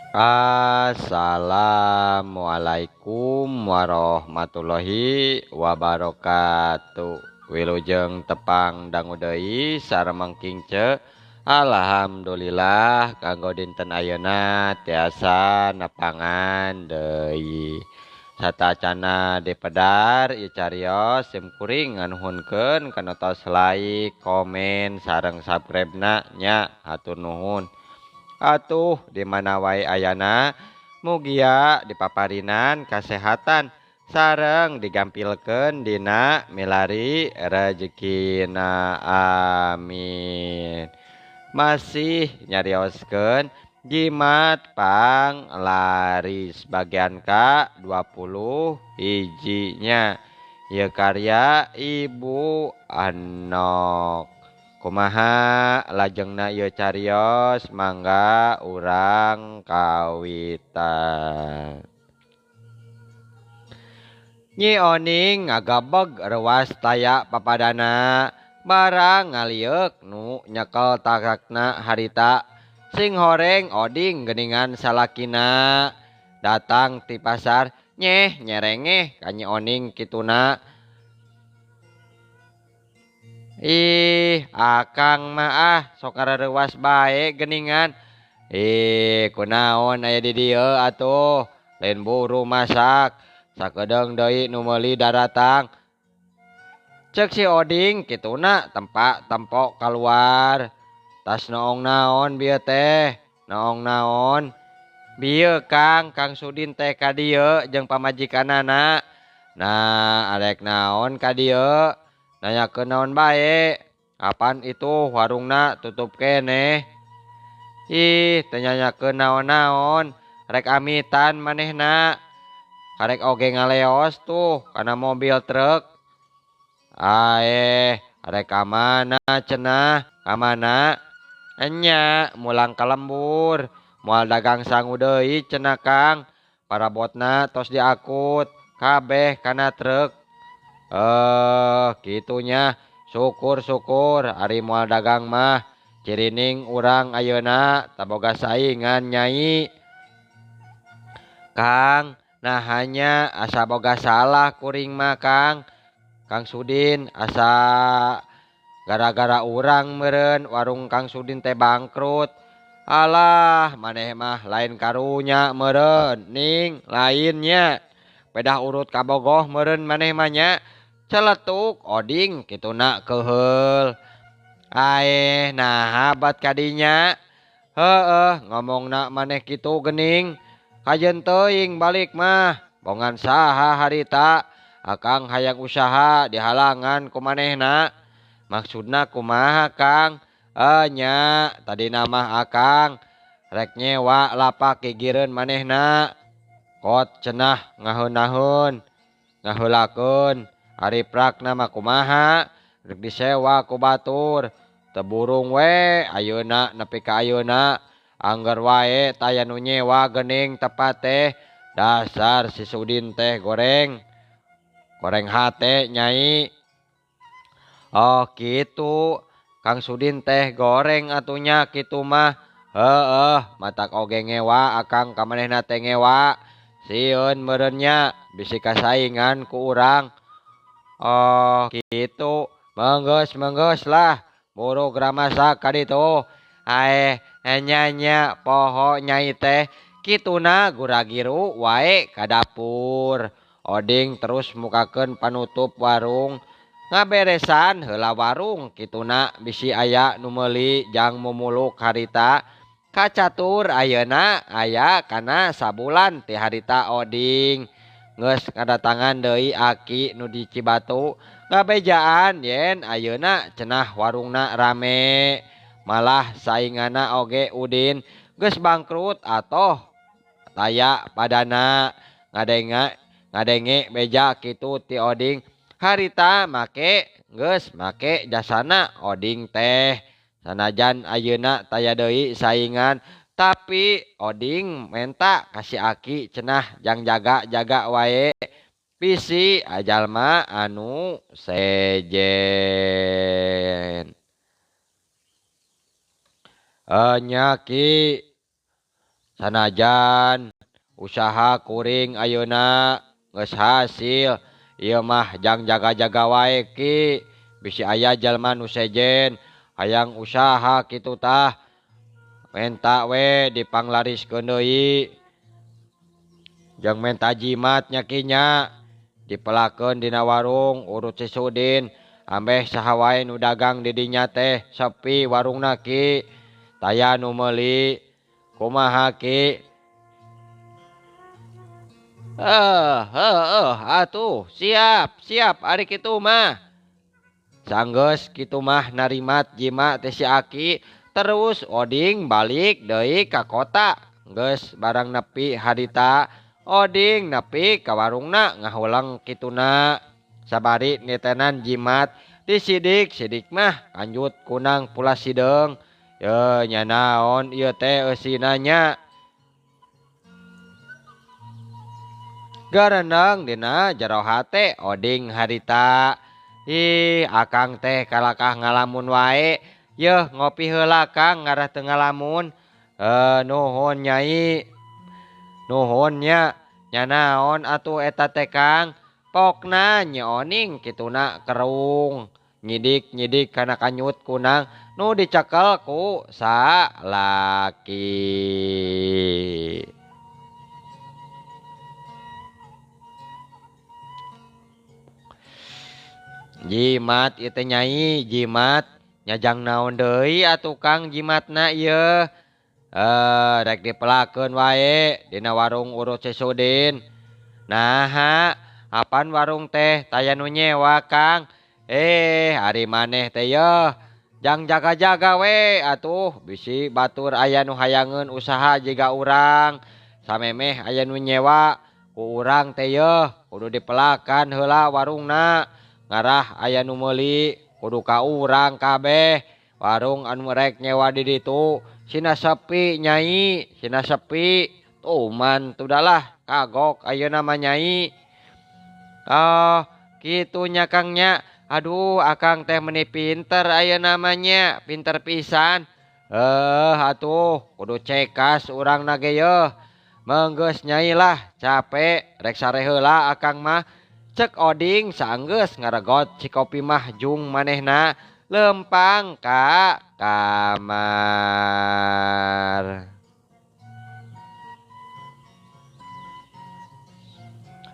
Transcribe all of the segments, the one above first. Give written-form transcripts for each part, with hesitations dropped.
Assalamualaikum warahmatullahi wabarakatuh. Wilujeng tepang dangu deui sareng kingce. Alhamdulillah kanggo dinten ayeuna tiasa nepangan deui. Satacana dipedar ieu carios sim kuring nganuhunkeun kana tos like, komen, sareng subscribe-na nya hatur nuhun. Atuh di mana wae ayana mugia dipaparinan kasehatan sareng digampilkeun dina milari rejekina, amin. Masih nyarioskeun jimat pang laris bagian ka 20 hijinya ieu karya Ibu Anok. Kumaha lajengna ieu carios mangga urang kawitan. Nyi Oning ngagabeg reuas taya papadana barang ngalieuk nu nyekel takakna harita sing horeng Oding geuningan salakina datang ti pasar nyeh nyerengeh ka Nyi Oning kituna. Ih, akang mah ah sok ngarareuwas bae geuningan. Ih, kunaon aya di dieu atuh, lain buru masak, sakedeung deui nu meuli daratang. Ceuk si Oding kituna tempak tempo kaluar. Tas noong naon bieu teh, noong naon. Bieu Kang, Kang Sudin teh ka dieu jeung pamajikanana. Nah, arek naon ka dieu? Nanyakeun naon bae, kapan itu warungna tutup keneh. Ih, teu nanyakeun naon-naon, rek amitan manehna. Karek oge ngaleos tuh kana mobil truk. Aeh, arek ka mana cenah, ka mana? Enya, mulang ka lembur, moal dagang sangu deui cenah Kang. Parabotna tos diakut, kabeh kana truk. Kitunya syukur-syukur ari moal dagang mah cirining urang ayeuna taboga saingan nyai. Kang, nah hanya asa boga salah kuring mah Kang. Kang Sudin asa gara-gara urang meureun warung Kang Sudin teh bangkrut. Alah, maneh mah lain karunya meureun ning lainnya. Pedah urut kabogoh meureun maneh mah nya. Celetuk Oding kituna keuheul. Aeh, nah habat kadinya. Heueuh, ngomongna maneh kitu geuning. Kajeun teuing balik mah. Bongan saha harita. Akang hayang usaha dihalangan ku manehna. Maksudna kumaha Kang? Nya, tadina mah akang rek nyewa lapak gigireun manehna. Kot cenah ngaheun-naheun, ngaheulakeun. Ari prakna mah kumaha? Rek disewa ku batur. Teu burung we ayeuna nepi ka ayeuna. Angger wae taya nu nyewa geuning tepat teh. Dasar si Sudin teh goreng. Goreng hate nyai. Oh kitu. Kang Sudin teh goreng atunya kitu mah. Heueuh, matak oge ngewa akang ka manehna teh ngewa. Sieun meureun nya bisi kasaingan ku urang. Oh kitu, menggeus-menggeus lah, buru geura masak ka ditu. Aeh, nya nya poho nyai teh kituna gura-giru wae ka dapur. Oding terus mukakeun panutup warung. Ngaberesan heula warung kituna bisi aya nu meuli jang mumuluk harita. Kacatur ayeuna aya kana sabulan ti harita Oding. Geus ngadatangan deui aki nu di Cibatu ngabejaan yen ayeuna cenah warungna rame. Malah sainganna oge Udin geus bangkrut atoh taya padana. Ngadenge beja kitu ti Oding harita make geus make jasana Oding teh. Sanajan ayeuna taya deui saingan tapi Oding menta ka si aki cenah jang jaga-jaga wae bisi ajalma anu sejen. Nya ki Sanajan usaha kuring ayeuna geus hasil ieu mah jang jaga-jaga wae ki bisi aya jalma nu sejen hayang usaha kitu tah menta we dipanglariskeun deui jeung menta jimat nya ki nya dipelakeun dina warung urut si Sudin ambeh saha wae nu dagang di dinya teh sepi warungna ki taya nu meuli kumaha ki. Atuh siap siap ari kitu mah. Sanggeus kitu mah narimat jimat teh si Aki terus Oding balik deui ka kota. Geus barang nepi harita Oding nepi ka warungna ngahulang kituna. Sabari nitenan jimat disidik-sidik mah kanjut kunang pula sideung. Ye nya naon ieu teh eusina nya. Garendeng dina jero hate Oding harita. Ih akang teh kalakah ngalamun wae. Yeuh ngopi heula Kang ngarah teu ngalamun. Nuhun nyai. Nuhun nya. Nya naon atuh eta teh Kang. Pokna Nyi Oning kituna kerung. Nyidik-nyidik kana kanyut kunang nu dicekel ku salaki. Jimat ieu teh nyai, jimat nyajang naon deui atuh Kang jimatna ieu. Rek dipelakeun wae dina warung urut si Sudin. Naha, apan warung teh taya nu nyewa Kang? Ari maneh teh yeuh jang jaga-jaga we atuh bisi batur aya nu hayangeun usaha jiga urang. Samemeh aya nu nyewa ku urang teh yeuh kudu dipelakan heula warungna. Ngarah aya nu meuli kudu ka urang kabeh. Warung anu rek nyewa di ditu sina sepi nyai, sina sepi. Tuman tudalah kagok ayeuna mah nyai. Oh, kitu nya Kang nya. Aduh, akang teh meni pinter ayeuna mah nya, pinter pisan. Atuh kudu cekas urangna ge yeuh. Menggeus nyai lah, capek rek sare heula akang mah. Cek Oding saenggeus ngaregot cikopi mah jung manehna lempang ka kamar.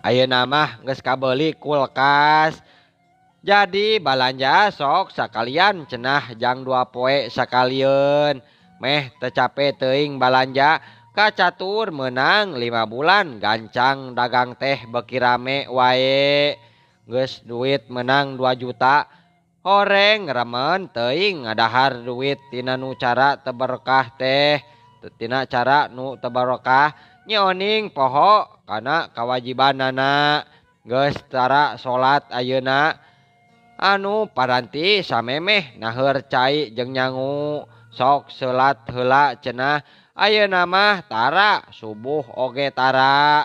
Ayeuna mah geus kabeuli kulkas. Jadi balanja sok sakalian cenah jang 2 poe sakalieun. Meh teu cape teuing balanja kacatur menang 5 bulan gancang dagang teh beuki rame wae. Geus duit menang 2 juta. Horeng remen teuing ngadahar duit tina nu cara teu berkah teh. Tina cara nu teu barokah Nyi Oning poho kana kawajibanana. Geus tara salat ayeuna. Anu paranti samemeh naheur cai jeung nyangu sok salat heula cenah. Ayeuna mah tara subuh oge tara.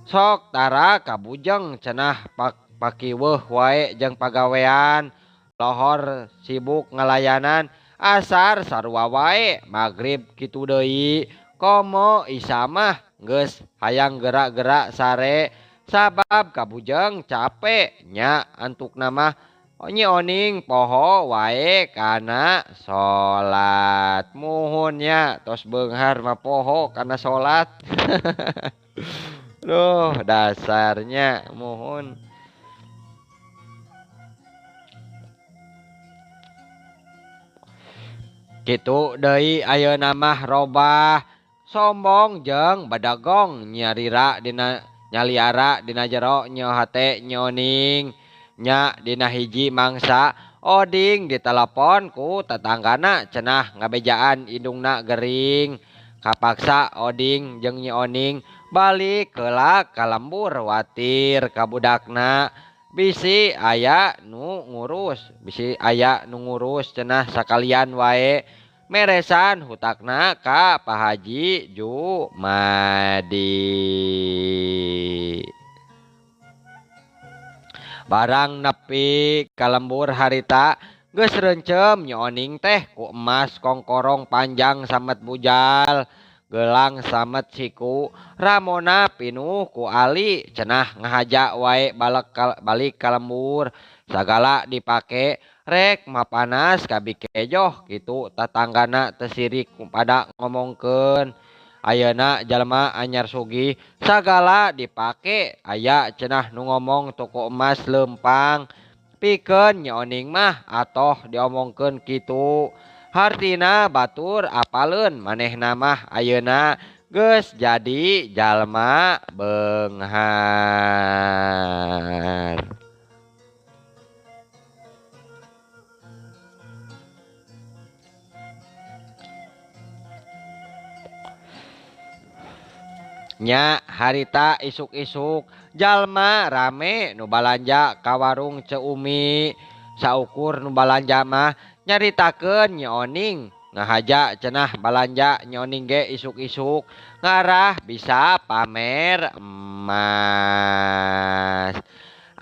Sok tara kabujeng cenah pakiweuh wae jeung pagawean. Lohor sibuk ngalayanan asar sarua wae magrib kitu deui. Komo isa mah geus hayang gerak-gerak sare sabab kabujeng capek nya antukna mah. Nyi Oning poho wae kana salat. Muhun nya tos beunghar mah poho kana salat. Duh dasarnya muhun. Kitu deui ayeuna mah robah sombong jeung badagong nyarira dina nyaliara dina jero nyo hate Nyi Oning. Nya dina hiji mangsa Oding ditelepon ku tetanggana cenah ngabejaan indungna gering. Kapaksa Oding jeung Nyi Oning balik heula ka lembur watir ka budakna. Bisi aya nu ngurus, bisi aya nu ngurus cenah sakalian wae meresan hutakna ka Pak Haji Jumadi. Barang nepi ka lembur harita Geus reuncem Nyi Oning teh ku emas kongkorong panjang samet bujal gelang samet siku ramona pinuh ku ali cenah ngahaja wae balik ka lembur sagala dipake rek mapanas ka bikejoh kitu tatanggana teu sirik pada ngomongkeun. Ayeuna jalma anyar sugih sagala dipake aya cenah nu ngomong toko emas leumpang pikeun Nyi Oning mah atoh diomongkeun kitu. Hartina batur apaleun manehna mah ayeuna geus jadi jalma beunghar. Nya harita isuk-isuk jalma rame nu balanja ka warung Ceu Umi. Saukur nu balanja mah nyaritakeun Nyi Oning ngahaja cenah balanja Nyi Oning ge isuk-isuk ngarah bisa pamer emas.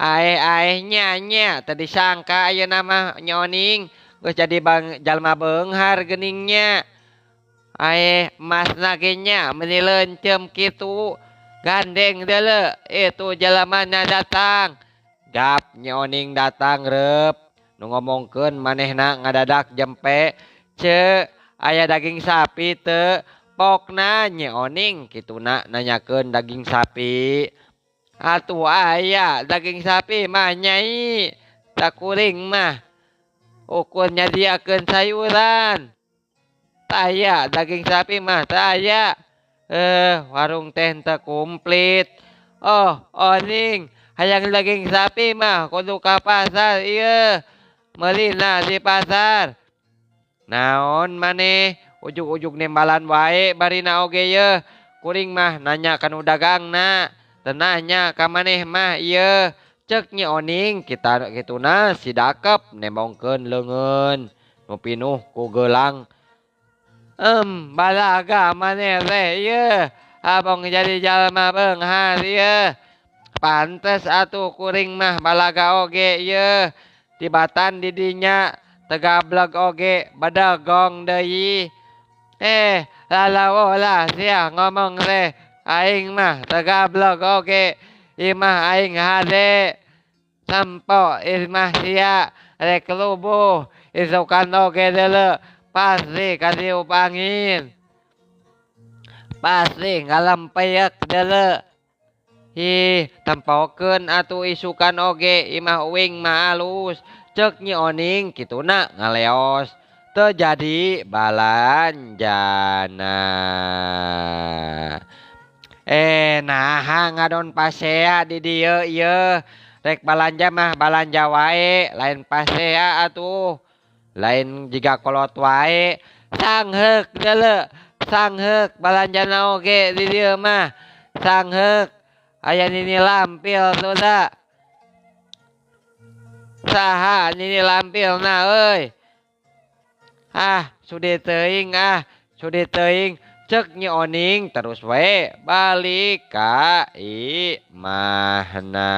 Aeh-aeh nya nya teu disangka ayeuna mah Nyi Oning geus jadi jalma beunghar geuning nya. Aeh emasna ge nya meuni leuncem kitu gandeng deuleu itu jalamana datang. Gap Nyi Oning datang reup nu ngomongkeun manehna ngadadak jempe. Ceu aya daging sapi teu? Pokna Nyi Oning kituna nanyakeun daging sapi. Atuh aya daging sapi mah nyai takuring mah ukur nyadiakeun sayuran. Taya daging sapi mah taya. Warung teh teu komplit. Oh, Oning hayang daging sapi mah kudu ka pasar ieu. Meulina di pasar. Naon maneh ujug-ujug nembalan wae barina oge yeuh. Kuring mah nanya ka nu dagangna, teu nanya ka maneh mah ieu. Ceuk Nyi Oning kita kituna si dakep nembongkeun leungeun nu pinuh ku geulang. Balaga maneh teh ieu, abong jadi jalma beunghar ieu. Pantes atuh kuring mah balaga oge ieu. Tibatan di dinya tegableg oge bedegong deui. Lalawo lah sia ngomong teh aing mah tegableg oge imah aing hade. Sampo imah sia rek lubuh isukan oge deuleu. Pasti katiup angin. Pasti ngalempeyak deuleu. Ih, tempokeun atuh isukan oge imah uing mah alus. Ceuk Nyi Oning kituna ngaleos. Teu jadi balanjana. Naha ngadon pasea di dieu ieu. Rek balanja mah balanja wae, lain pasea atuh. Lain jiga kolot wae. Sangheuk deuleu, sangheuk balanjana oge di dieu mah. Sangheuk aya nini lampil tuh da. Saha nini lampilna euy? Ah, sudi teuing ah, sudi teuing. Ceuk Nyi Oning terus wae balik ka imahna.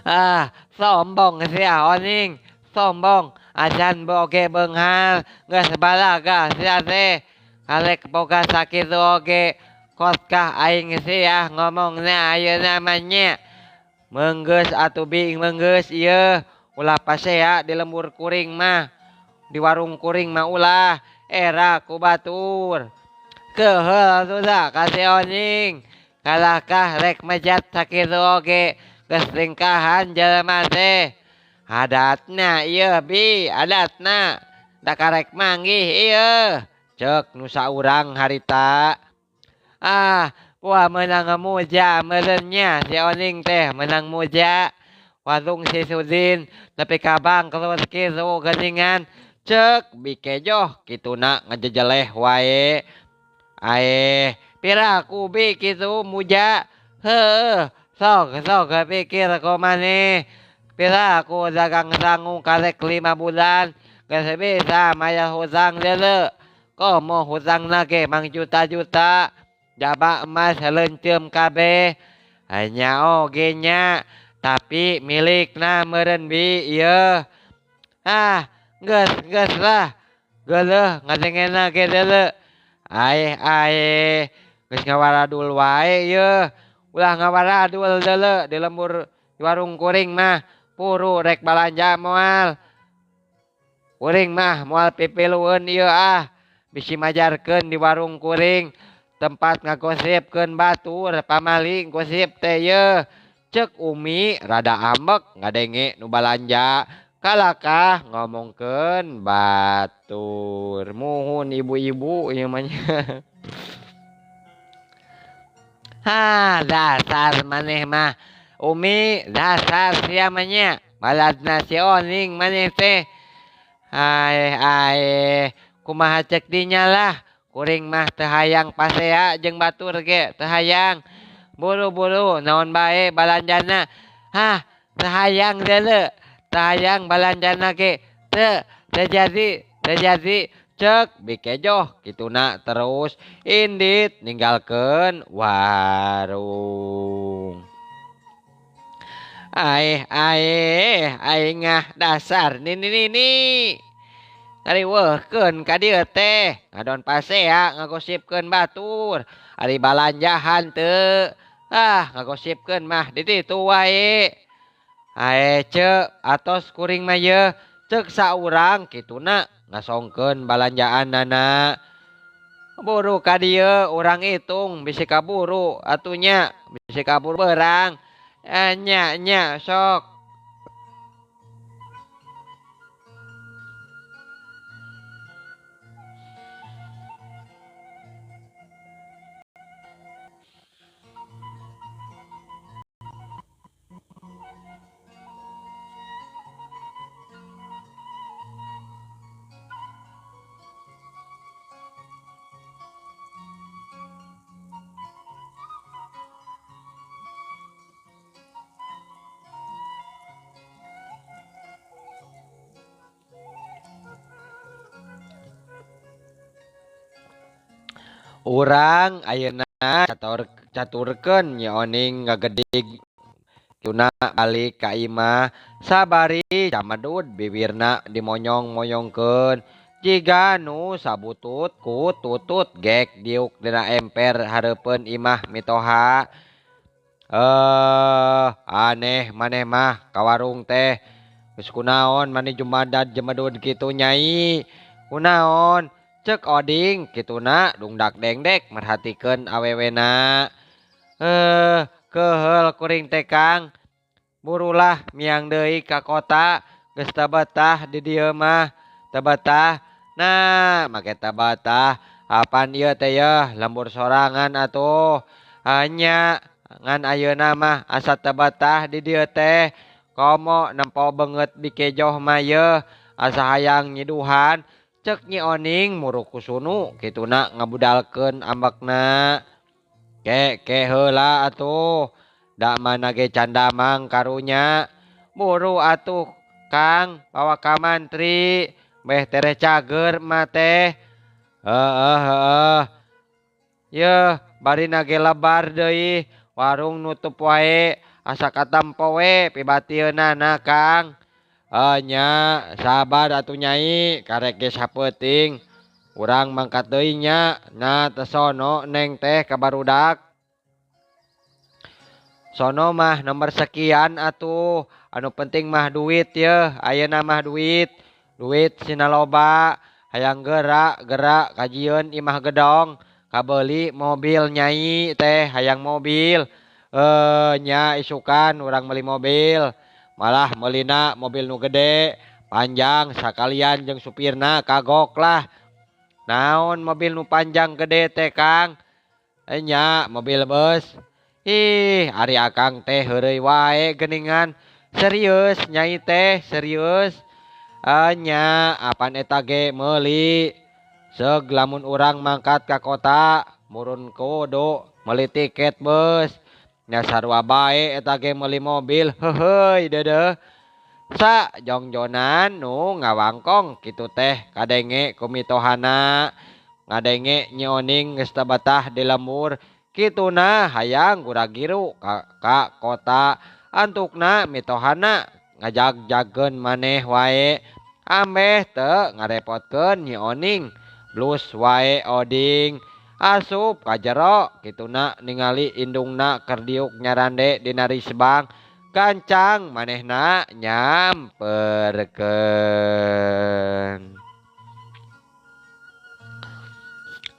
Ah, sombong sia Oning, sombong. Acan oge beunghar geus balaga sia teh. Karek boga sakitu oge kotkah aing sia ngomongna ayeuna mah nya. Meunggeus atuh bing meunggeus ieu. Ulah pasea di lembur kuring mah, di warung kuring mah ulah era ku batur. Keuheul atuh da ka si Oning. Kalahkah rek mejat sakitu oge geus ringkahan jelema teh. Adatna ieu bi, adatna da karek manggih ieu. Ceuk nu saurang harita. Ah, wah meunang muja meureun nya si Oning teh meunang muja. Warung si Sudin nepi ka bangkrut kitu geuningan. Ceuk bikejoh kituna ngajejeleh wae. Aeh, pira ku bi kitu muja. Heueuh, sok sok pikir ku maneh. Pira ku dagang sangu karek 5 bulan geus bisa mayar hutang deuleu. Komo hutangna ge mang juta-juta. Jaba emas leuncem kabeh. Nya oge nya. Tapi milikna meureun bi ieu. Ah, geus geus lah. Geuleuh ngadengena ge deuleu. Aeh aeh geus ngawaradul wae ieu. Ulah ngawaradul deuleu di lembur di warung kuring mah. Puru rek balanja moal. Kuring mah moal pipilueun ieu ah. Bisi majarkeun di warung kuring. Tempat ngagosipkeun batur pamali gosip teh ieu. Cek Umi rada ambek ngadenge nu balanja. Kalakah ngomongkeun batur. Muhun ibu-ibu ieu mah nya. Ha, dasar maneh mah. Umi dasar sia mah nya. Baladna si Oning maneh teh. Aeh aeh kumaha cek dinya lah. Kuring mah teu hayang pasea jeung batur ge teu hayang. Buru-buru naon bae balanjana. Hah, teu hayang deuleu. Teu hayang balanjana ge. Teu, teu jadi, teu jadi. Cek bikejoh kituna terus indit ninggalkeun warung. Aeh aeh aing ah dasar nini-nini. Ngariweuhkeun ka dieu teh ngadon pasea ngagosipkeun batur. Ari balanja hanteu. Ah ngagosipkeun mah di ditu wae. Ae ceu atos kuring mah yeuh ceuk saurang kituna ngasongkeun balanjaanana. Buru ka dieu urang itung bisi kaburu atuh nya bisi kaburu beurang. Nya nya sok. Urang ayeuna caturkeun Nyi Oning ngagedig tuna balik ka imah sabari camedud bibirna dimonyong-monyongkeun jiga nu sabutut ku tutut gek diuk dina emper hareupeun imah mitoha. Aneh maneh mah ka warung teh geus kunaon maneh jumadad jemedud kitu nyai kunaon. Cek Oding kituna dungdak dengdek merhatikeun awewena. Keheul kuring teh Kang. Burulah miang deui ka kota geus teu betah di dieu mah. Teu betah. Nah, make teu betah. Apan ieu teh yeuh lembur sorangan atuh. Nya ngan ayeuna mah asa teu betah di dieu teh. Komo nempo beungeut bikejoh mah yeuh asa hayang nyiduhan. Cek Nyi Oning muruk kusunu kituna ngabudalkeun ambekna. Ke ke heula atuh. Da mana ge candamang karunya. Buru atuh Kang bawa ka mantri meh tereh cager mah teh. Heeh heeh. Yeuh barina ge lebar deui warung nutup wae asa katempo we pibatieunana Kang. Nya sabar atuh nyai karek ge sapeuting urang mangkat deui nya. Nah teh sono neng teh ka barudak. Sono mah nomor sekian atuh anu penting mah duit yeuh ayeuna mah duit. Duit sina loba hayang gerak gerak kajieun imah gedong kabeuli mobil nyai teh hayang mobil. Nya isukan urang meuli mobil. Malah meulina mobil nu gede panjang sakalian jeung supirna kagok lah. Naon mobil nu panjang gede teh Kang? Nya mobil bus. Ih, ari akang teh heureuy wae geuningan. Serius nyai teh, serius. Nya apan eta ge meuli. Seug lamun urang mangkat ka kota murun kudu meuli tiket bus. Nya sarua bae eta ge meuli mobil. Heuheuy deudeuh. Sa jongjonan nu ngawangkong kitu teh kadenge ku mitohana. Ngadenge Nyi Oning geus teu betah di lembur. Kituna hayang gura-giru ka kota Antukna mitohana ngajag-jagkeun maneh wae. Ambeh teu ngarepotkeun Nyi Oning. Blus wae Oding. Asup ka jero kituna ningali indungna keur diuk nyarande dina risbang. Gancang manehna nyamperkeun.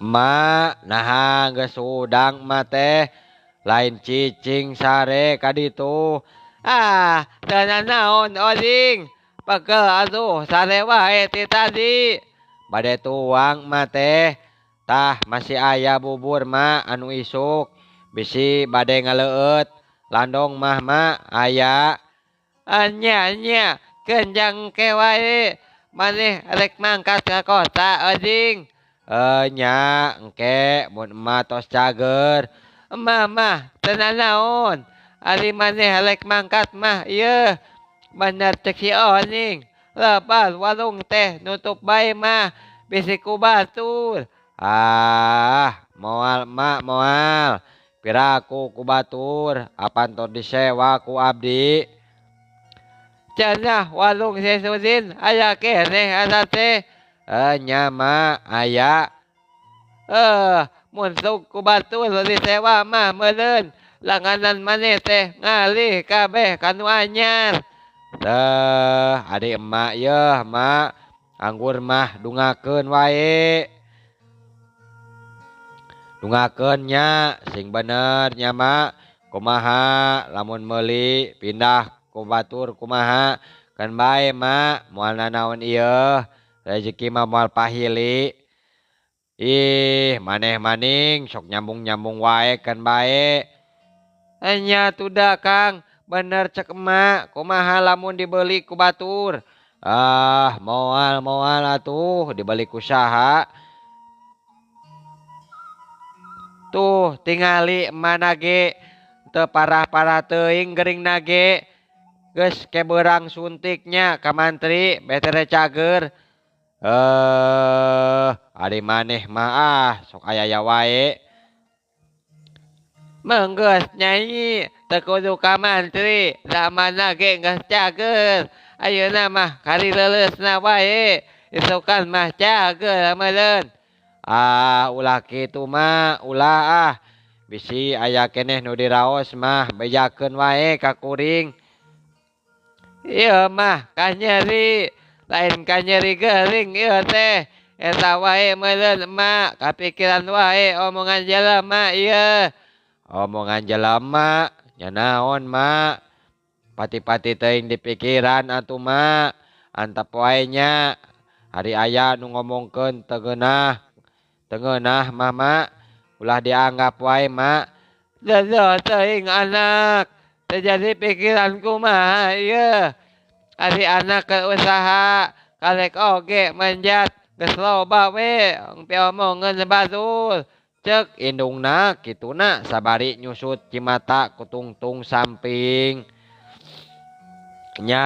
Emak naha geus hudang emak teh lain cicing sare ka ditu. Ah, teu nanaon Oding. Pegel atuh sare wae ti tadi. Bade tuang emak teh. Tah masih aya bubur mak anu isuk. Bisi bade ngaleueut. Landong mah mak aya. Nya nya kenjang ke wae. Maneh rek mangkat ka kota Oding. Nya engke mun emak tos cager. Emak mah teu nanaon. Ari maneh rek mangkat mah ieu. Bener cek si Oning. Lepas warung teh nutup bae mah bisi ku batur. Ah, moal emak moal. Piraku ku batur, apan tos disewa ku abdi. Cenah warung si Sudin aya keneh eta teh. Nya mak aya. Mun sok ku batur disewa mah meureun langganan maneh teh ngalih kabeh ka nu anyar. Teh ari emak yeuh mak anggur mah dungakeun wae. Dungakeun nya sing bener nya mak kumaha lamun meuli pindah ku batur kumaha kan bae mak moal nanaon ieu rezeki mah moal pahili. Ih maneh maning sok nyambung-nyambung wae kan bae. Nya tuda Kang bener cek emak kumaha lamun dibeli ku batur. Ah moal moal atuh dibeli ku saha. Tuh tingali emak nage teu parah-parah teuing gering nage. Geus ke beurang suntiknya ka mantri beh cager. Ari maneh mah ah sok aya-aya wae. Menggeus nyai teu kudu ka mantri da mana ge geus cager. Ayeuna mah kari leuleusna wae isukan mah cager meureun. Ah ulah kitu mah ulah ah bisi aya keneh nu diraos mah bejakeun wae ka kuring. Ieu mah kanyeri lain kanyeri geuring ieu teh. Eta wae meureun emak kapikiran wae omongan jelema ieu. Omongan jelema nya naon mak. Pati-pati teuing dipikiran atuh mak. Antep wae nya ari aya nu ngomongkeun teu geunah. Teu geunah mah mak ulah dianggap wae mak. Leuh teuing anak teu jadi pikiran kumaha ieu. Ari anak keur usaha karek oge menjat geus loba we piomongeun batur. Cek indungna kituna sabari nyusut cimata kutungtung samping. Nya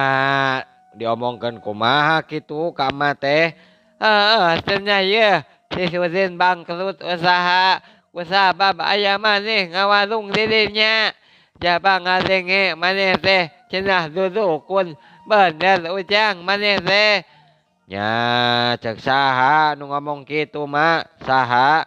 diomongkeun kumaha kitu ka emak teh. Heeh cenah ieu si Sudin bangkrut usaha kusabab aya maneh ngawarung di dinya. Jaba ngadenge maneh teh cenah dudukun bener ujang maneh teh. Nya cek saha nu ngomong kitu mak saha.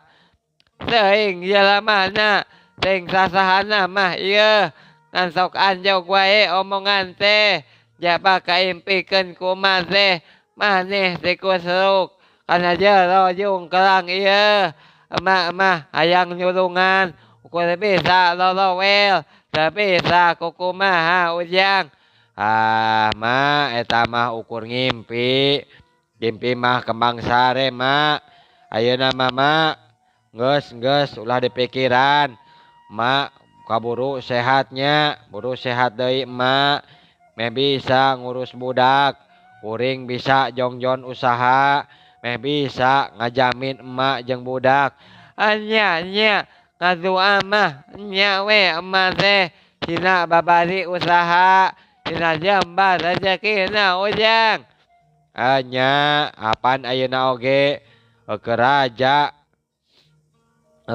Teuing jelemana teuing sasahana mah ieu ngan sok anjog wae omongan teh. Jaba kaimpikeun ku emak teh maneh teh kusruk kana jero jungkelang ieu. Emak mah hayang nyurungan ukur bisa lolowel teu bisa kukumaha ujang. Ah mak eta mah ukur ngimpi. Ngimpi mah kembang sare mak. Ayeuna mah mak geus geus ulah dipikiran. Mak kaburu sehatnya, buru sehat deui emak. Meh bisa ngurus budak, kuring bisa jongjon usaha, meh bisa ngajamin emak jeung budak. Nya nya ngadua mah nya we emak teh dina babari usaha, dina jembar rezekina ujang. Nya apan ayeuna oge keur raja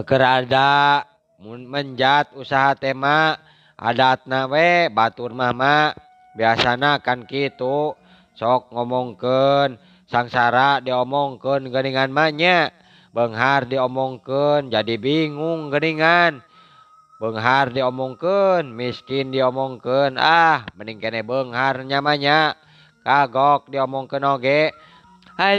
keur ada mun menjat usaha teh mak. Adatna we batur mah mak biasana kan kitu sok ngomongkeun sangsara diomongkeun geuningan mah nya beunghar diomongkeun jadi bingung geuningan beunghar diomongkeun miskin diomongkeun ah mending keneh beunghar nya mah nya kagok diomongkeun oge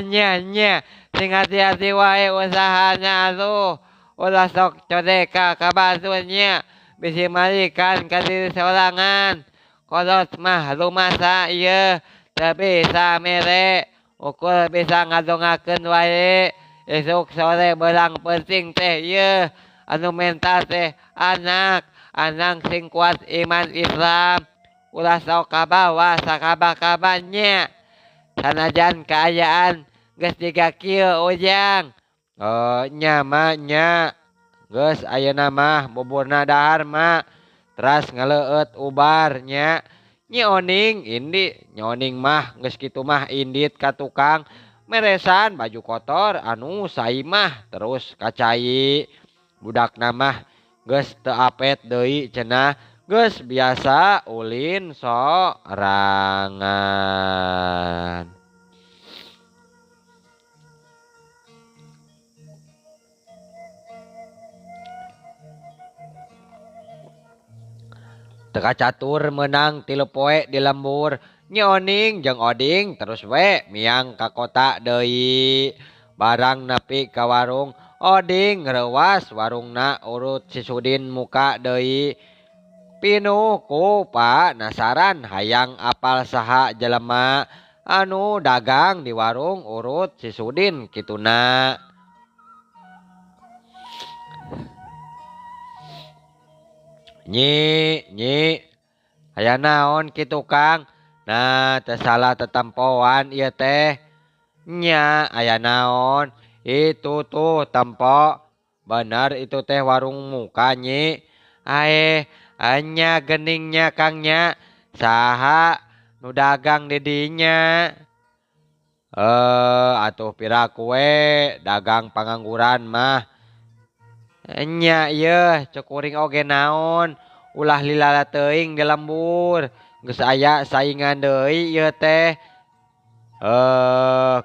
nya nya sing hati-hati wae usahana atuh ulah sok codeka ka batur nya bisi malikan ka diri sorangan kolot mah rumasa ieu teu bisa mere ukur bisa ngadongakeun wae isuk sore beurang peuting teh ieu anu menta teh anak anang sing kuat iman Islam ulah sok kabawa sakaba-kaba nya sanajan kaayaan geus jiga kieu ujang. Nya ma nya geus ayeuna mah buburna dahar ma teras ngaleueut ubar nya. Nyi Oning indi Nyi Oning mah geus kitu mah indit ka tukang meresan baju kotor anu saimah terus ka cai budakna mah geus teu apet deui cenah geus biasa ulin sorangan. Teu kacatur meunang 3 poe di lembur Nyi Oning jeung Oding terus we miang ka kota deui barang nepi ka warung Oding reuwas warungna urut si Sudin muka deui pinuh ku panasaran hayang apal saha jelema anu dagang di warung urut si Sudin kituna. Nyi, nyi, aya naon kitu Kang? Nah, teu salah tetempoan ieu teh. Nya, aya naon? Itu tuh tempo. Bener itu teh warung muka nyi. Aeh, nya geningnya Kang nya. Saha nu dagang di dinya? Atuh piraku we dagang pangangguran mah. Nya ieu cek kuring oge naon ulah lilala teuing di lembur geus aya saingan deui ieu teh.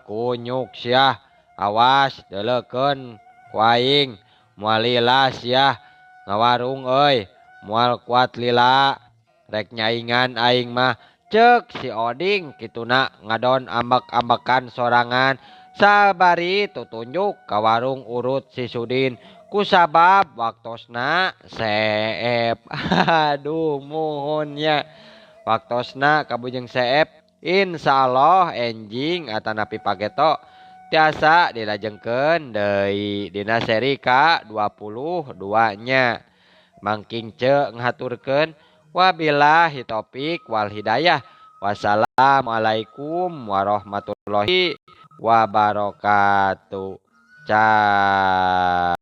Kunyuk sia awas deuleukeun ku aing moal lila sia ngawarung euy moal kuat lila rek nyaingan aing mah cek si Oding kituna ngadon ambek-ambekan sorangan sabari tutunjuk ka warung urut si Sudin kusabab waktosna seep. Aduh muhunnya waktosna kabujeng seep insyaallah enjing atanapi pageto tiasa dilajengkeun deui dina seri ka 22 nya. Mangking ce ngaturkeun wabillahi taufik wal hidayah. Wassalamualaikum warahmatullahi wabarakatuh. Cak.